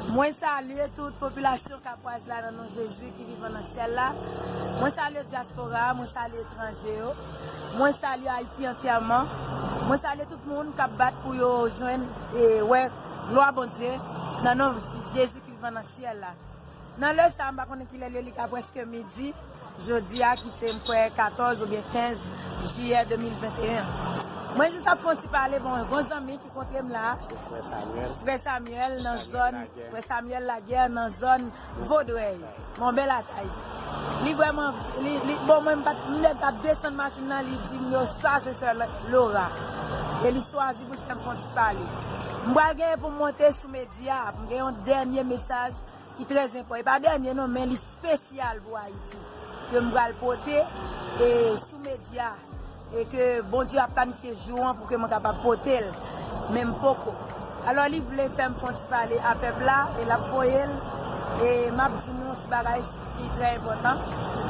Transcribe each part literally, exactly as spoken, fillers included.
Mwen salye tout popilasyon Kapwaz la nan non Jezi ki vivan nan syèl la. Mwen salye dyaspora a, mwen salye etranje yo. Mwen salye Ayiti antyèman. Mwen salye tout moun k ap bat pou yo jwenn e wè glwa Bondye nan non Jezi ki vivan nan syèl la. Nan lè sa a, m pa konnen kilè l ye, li ka prèske midi. Jodi a, ki se, m kwè, katòz oubyen kenz jiyè de mil venteyen. Mwen jis ap fè yon ti pale, bon, yon zanmi ki kontre m la. Se frè Samuel. Frè Samuel nan zòn, frè Samuel Laguerre nan zòn Vodrèy. Bon, bèl atay. Li vrèman, li, li, bon, mwen, m pa t, m nèk ap desann machin nan, li di m yo, sa se sè Laura. E li chwazi pou l fè m fè yon ti pale. M pral genyen pou m monte sou medya, pou m gen yon dènye mesaj ki trè enpò-, e pa dènye non, men li espesyal pou Ayiti, ke m pral pote e sou medya, e ke Bondye ap planifye jou an pou ke mwen kapab pote l, men m poko. Alò, li vle fè m fè yon ti pale a pèp la, e l ap voye l, e m ap di nou yon ti bagay ki trè enpòtan.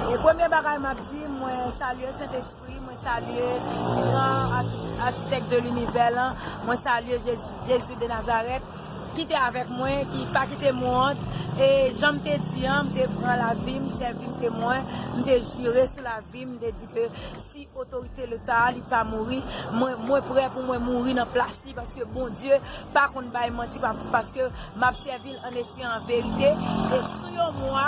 E premye bagay m ap di, mwen salye Sentespri, mwen salye gran achi-, achitèk de linivè lan, mwen salye Jezi, Jezi de Nazarèt, ki te avèk mwen, ki pa kite m wont. E jan m te di an, m te pran lavi m, sèvi m temwen, m te jire sou lavi m, m te di ke si otorite Leta a, li pa mouri, mwen, mwen prè pou mwen mouri nan plas li, paske Bondye pa konn bay manti, pa, paske m ap sèvi l an espri, an verite. E sou yon mwa,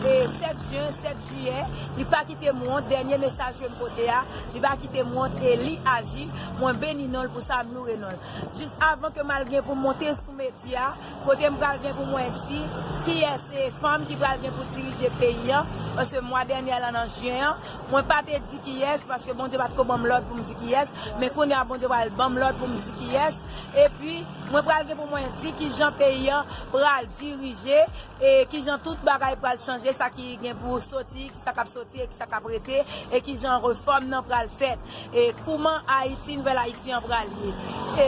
e sèt jen, sèt jiyè, li pa kite m wont, dènye mesaj ke m pote a, li pa kite m wont, e li aji, mwen beni non l pou sa, m loure non l. Jis avan ke m al gen pou m monte sou medya, kote m pral gen pou mwen di kiyès se fanm ki pral gen pou dirije peyi an, paske mwa dènyè la nan jen an, mwen pa te di kiyès, paske Bondye pa t ko ban m lòd pou m di kiyès, men kounye a Bondye pral ban m lòd pou m di kiyès, epi mwen pral gen pou mwen di kijan peyi an pral dirije, e kijan tout bagay pral chanje, sa ki gen pou soti, ki sa k ap soti e ki sa k ap rete, e kijan refòm nan pral fèt, e kouman Ayiti, nouvèl Ayiti an pral ye.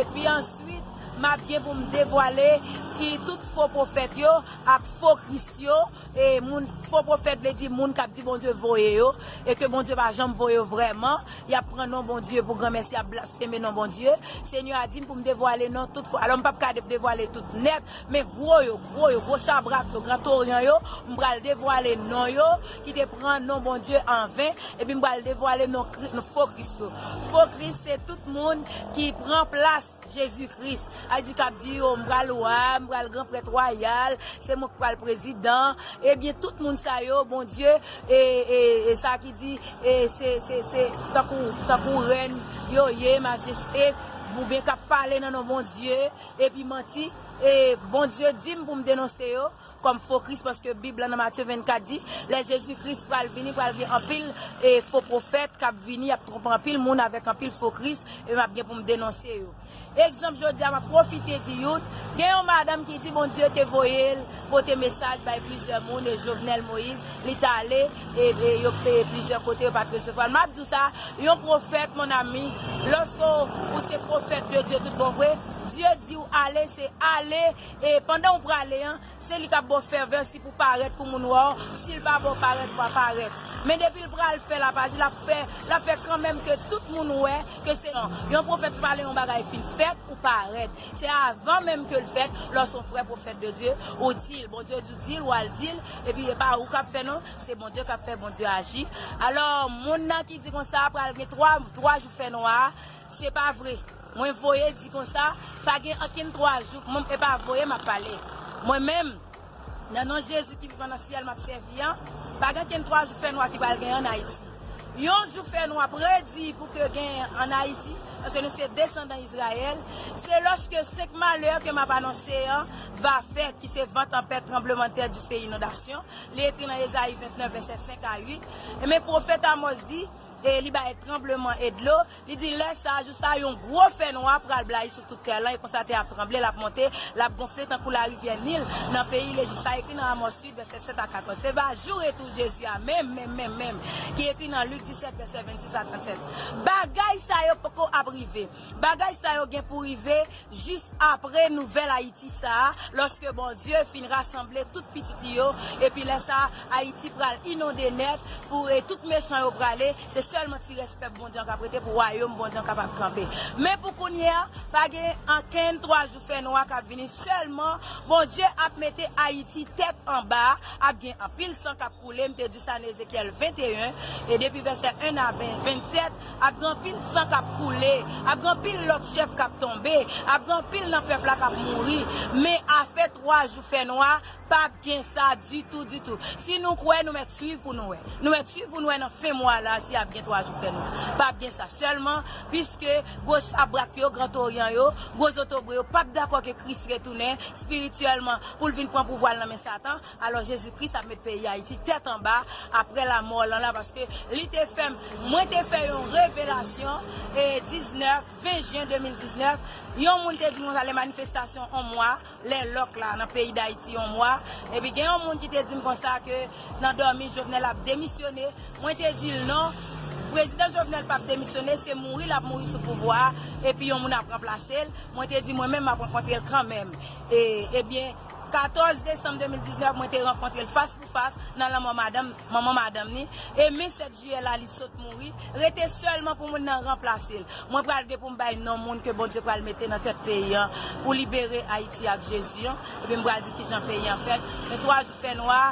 Epi answit, m ap gen pou m devwale ki tout fo pwofèt yo ak fo Kris yo, e moun, fo pwofèt vle di moun k ap di Bondye voye yo, e ke Bondye pa janm voye yo vrèman, y ap pran non Bondye pou granmèsi, y ap blasfeme non Bondye. Senyè a di m pou m devwale non tout fo, alò m p ap ka de-, devwale tout nèt, men gwo yo, gwo yo, gwo chabrak yo, gran toryan yo, m pral devwale non yo ki te pran non Bondye an ven, epi m pral devwale non Kri-, non fo Kris yo. Fo Kris se tout moun ki pran plas Jezi Kris. A di k ap di yo, m pral wa, m pral gran prèt wayal, se mwen k pral prezidan. Ebyen, tout moun sa yo, Bondye, e, e, e sa ki di, e se, se, se tankou, tankou rèn yo ye, majeste, oubyen k ap pale nan non Bondye, epi manti. E Bondye di m pou m denonse yo kòm fo Kris, paske Bib la nan Matye vennkat di, lè Jezi Kris pral vini, pral gen anpil, e, fo pwofèt k ap vini, y ap twonpe anpil moun avèk anpil fo Kris, e m ap gen pou m denonse yo. Egzanp, jodi a, m ap pwofite di youn, gen yon madanm ki di Bondye te voye l pote mesaj bay plizyè moun, e Jovenel Moïse, li t ale, e, e yo, e plizyè kote, yo pa t resevwa l. M ap di w sa, yon pwofèt, mon ami, lòske w, ou se pwofèt de Dye tout bon vre, Dye di w ale, se ale, e pandan w prale an, se li k ap ba w fèvè si pou parèt pou moun wè w, si l pa ba w parèt, w pa parèt. Men depi l pral fè l ap aji, l ap fè, l ap fè kanmenm ke tout moun wè ke se non. Yon pwofèt se pa lè yon bagay fin fèt ou parèt. Se avan menm ke l fèt, lè w se yon vrè pwofèt de Dye, ou di l, Bondye di w di l, w al di l, epi e pa ou k ap fè non, se Bondye k ap fè, Bondye aji. Alò, moun nan ki di konsa pral gen twa, twa jou fènwa, se pa vre. Mwen voye di konsa, pa gen ankenn twa jou, mwen, e pa voye m ap pale. Mwen menm, nan non Jezi ki vivan nan syèl m ap sèvi an, pa gen ankenn twa jou fènwa ki pral gen ann Ayiti. Yon jou fènwa predi pou ke gen ann Ayiti, paske nou se desandan Izrayèl, se lòske senk malè ke m ap anonse an va fèt, ki se van tanpèt, tranblemanntè, dife, inondasyon. Li ekri nan Ezayi vennèf, vèsè senk a uit. E men pwofèt Amòs di, e li bay tranbleman e dlo, li di, lè sa a, jou sa a, yon gwo fènwa pral blayi sou tout tè lan, e konsa tè a ap tranble, l ap monte, l ap gonfle tankou larivyè Nil nan peyi Lejip. Sa ekri nan Amòs uit, vèsè sèt a katòz. Se va jou retou Jezi a menm, menm, menm, menm, ki ekri nan Lik disèt, vèsè vennsis a trannsèt. Bagay sa yo poko ap rive. Bagay sa yo gen pou rive jis apre nouvèl Ayiti sa a, lòske Bondye fin rasanble tout pitit li yo, epi lè sa a, Ayiti pral inonde nèt, pou, e tout mechan yo prale, se Sèlman ti rès pèp Bondye an k ap rete pou wayòm Bondye an kapab kanpe. Men pou kounye a, pa gen ankenn twa jou fènwa k ap vini. Sèlman, Bondye ap mete Ayiti tèt anba, ap gen anpil san k ap koule. M te di sa nan Ezekyèl venteyen, e depi vèsè en a ven, vennsèt, ap gen anpil san k ap koule, ap gen anpil lòt chèf k ap tonbe, ap gen anpil nan pèp la k ap mouri. Men afè twa jou fènwa, p ap gen sa ditou, ditou. Si nou kwè, nou mèt swiv pou nou wè. Nou mèt swiv pou nou wè nan fen mwa la si ap gen twa jou fènwa. P ap gen sa sèlman, piske gwo chabrak yo, Gran Toryan yo, gwo zotobre yo, p ap dakò ke Kris retounen espirityèlman pou l vin pran pouvwa l nan men Satan. Alò, Jezi Kris ap met peyi Ayiti tèt anba apre lanmò l lan la, paske li te fè m, mwen te fè yon revelasyon, e diznèf, ven jen de mil diznèf, yon moun te di m konsa lè manifestasyon yon mwa, lè lòk la nan peyi Dayiti yon mwa, epi gen yon moun ki te di m konsa ke nan dòmi Jovenel ap demisyone. Mwen te di l non, prezidan Jovenel p ap demisyone, se mouri l ap mouri sou pouvwa a, epi yon moun ap ranplase l. Mwen te di mwen menm m ap rankontre l kanmenm. E, ebyen, katòz desanm de mil diznèf, mwen te rankontre l fas pou fas nan lanmò madanm, manman madanm ni. E men sèt jiyè la, li sot mouri. Rete sèlman pou moun nan ranplase l. Mwen pral gen pou m bay non moun ke Bondye pral mete nan tèt peyi an pou libere Ayiti ak Jezi an. Epi m pral di kijan peyi an fèt. Men twa jou fènwa,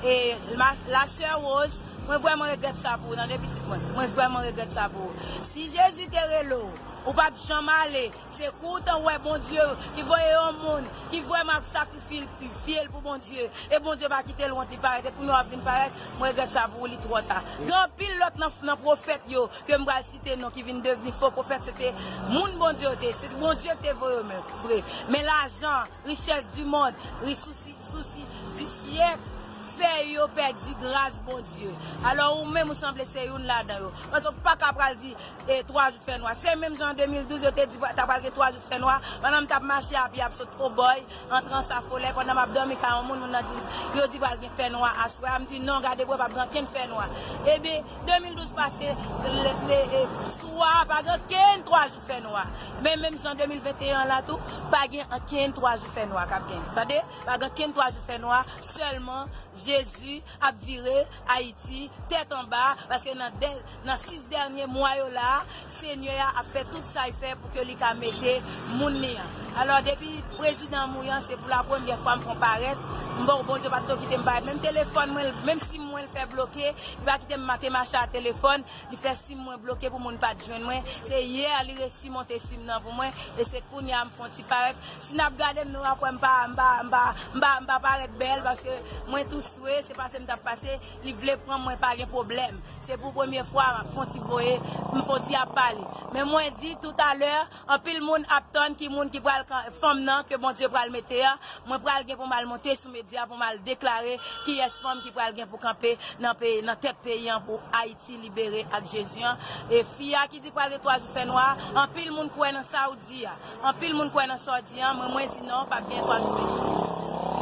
e ma, la sè Rose, mwen vrèman regrèt sa pou ou, tande pitit mwen. Mwen vrèman regrèt sa pou ou. Si Jezi te rele w, ou pa t janm ale. Se kou w tan wè Bondye ki voye yon moun ki vrèman ap sakrifye l, fye l pou Bondye. E Bondye pa kite l wont, li parèt. E kounye a w ap vin parèt, mwen regrèt sa pou ou, li twò ta. Gen anpil lòt nan, nan pwofèt yo ke m pral site non ki vin devni fo pwofèt, se te moun Bondye yo te ye. Se Bondye ki te voye yo menm, vre. Men lajan, richès di mond, ri sousi, sousi di syèk fè yo pèdi gras Bondye. Alò ou menm ou sanble se youn ladan yo. Paske w pa ka pral di, e, twa jou fènwa. Se menm jan an de mil douz yo te di ta pral gen twa jou fènwa. Pandan m t ap mache a pye ap sot Obòy, antre Anse Affolay, pandan m ap dòmi kay yon moun, moun nan di, yo di pral gen fènwa aswè a. M di non, gade bò, p ap gen ankenn fènwa. Ebyen, de mil douz pase, le, le, e, swa a pa gen ankenn twa jou fènwa. Men menm jan de mil venteyen an la tou, pa gen ankenn twa jou fènwa k ap gen. Tande? Pa gen ankenn twa jou fènwa, sèlman Jezi ap vire Ayiti tèt anba, paske nan dè, nan sis dènye mwa yo la, Senyè a ap fè tout sa l fè pou ke li ka mete moun li an. Alò, depi prezidan an mouri an, se pou la premyè fwa m fè yon parèt. M bon, Bondye pa t tou kite m parèt. Menm telefòn mwen, menm sim mwen, l fè bloke. Li pa kite m ma-, te mache a telefòn. Li fè sim mwen bloke pou moun pa t jwenn mwen. Se yè li resi monte sim nan pou mwen. E se kounye a m fè yon ti parèt. Si n ap gade m, nou ap wè m pa, m pa, m pa, m pa, m pa parèt bèl paske mwen tou swe, se pase m t ap pase, li vle pran m, mwen pa gen pwoblèm. Se pou premye fwa m ap fè yon ti voye, m fè yon ti ap pale. Men mwen di toutalè, anpil moun ap tann ki moun ki pral kan-, fanm nan ke Bondye pral mete a. Mwen pral gen pou m al monte sou medya pou m al deklare kiyès fanm ki pral gen pou kanpe nan peyi, nan tèt peyi an pou Ayiti libere ak Jezi an. E fi a ki di pral gen twa jou fènwa, anpil moun kwè nan sa w di a. Anpil moun kwè nan sa w di an, men mwen di non, p ap gen twa jou fènwa.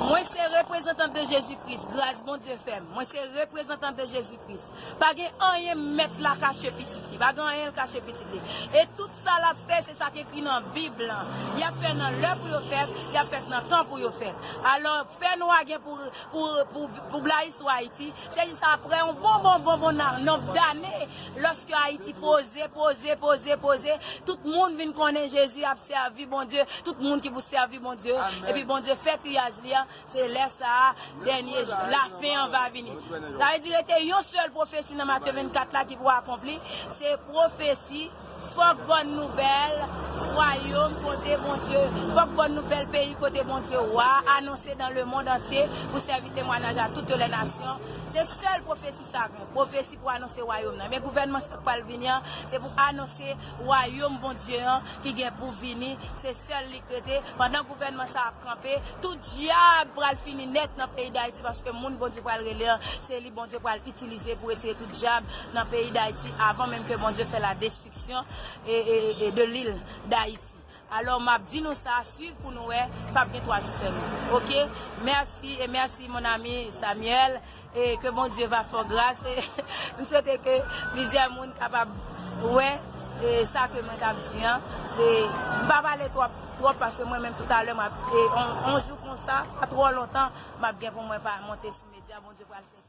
Mwen se reprezantant de Jezi Kris, gras Bondye fè m. Mwen se reprezantant de Jezi Kris. Pa gen anyen mèt la kache pitit li. Pa gen anyen l kache pitit li. E tout sa l ap fè, se sa k ekri nan Bib lan. Y ap fè nan lè pou yo fè l, y ap fè nan tan pou yo fè l. Alò, fènwa gen pou, pou, pou, pou blayi sou Ayiti. Se jis apre yon bon, bon, bon, bon nan, nonb dane, lòske Ayiti poze, poze, poze, poze, tout moun vin konnen Jezi ap sèvi Bondye, tout moun ki pou sèvi Bondye, epi Bondye fè triyaj li an, se lè sa a, dènye jou, lafen an va vini. Sa vle di, rete yon sèl pwofesi nan Matye vennkat la ki pou akonpli, se pwofesi, fòk bòn nouvèl wayòm kote Bondye, fòk bòn nouvèl peyi kote Bondye wa anonse dans le monde entier pou sèvi temwayaj a toutes les nations. Se sèl pwofesi sa gen, pwofesi pou anonse wayòm nan. Men gouvènman sa k pral vini an, se pou anonse wayòm Bondye an ki gen pou vini. Se sèl li k rete. Pandan gouvènman sa ap kanpe, tout dyab pral fini nèt nan peyi Dayiti, paske moun Bondye pral rele an, se li Bondye pral itilize pou retire tout dyab nan peyi Dayiti, avan menm ke Bondye fè la destriksyon e, e, e de lil Dayiti. Alò, m ap di nou sa, swiv pou nou wè, p ap gen twa jou fènwa. Oke? Mèsi e mèsi, mon ami Samuel. E ke Bondye va fè w gras. E m swete ke plizyè moun kapab wè, e sa ke mwen t ap di an. E m pa pale twòp, twòp, paske mwen menm toutalè, m ap, e on, on jou konsa, pa twò lontan, m ap gen pou mwen pa monte sou medya, Bondye pral fè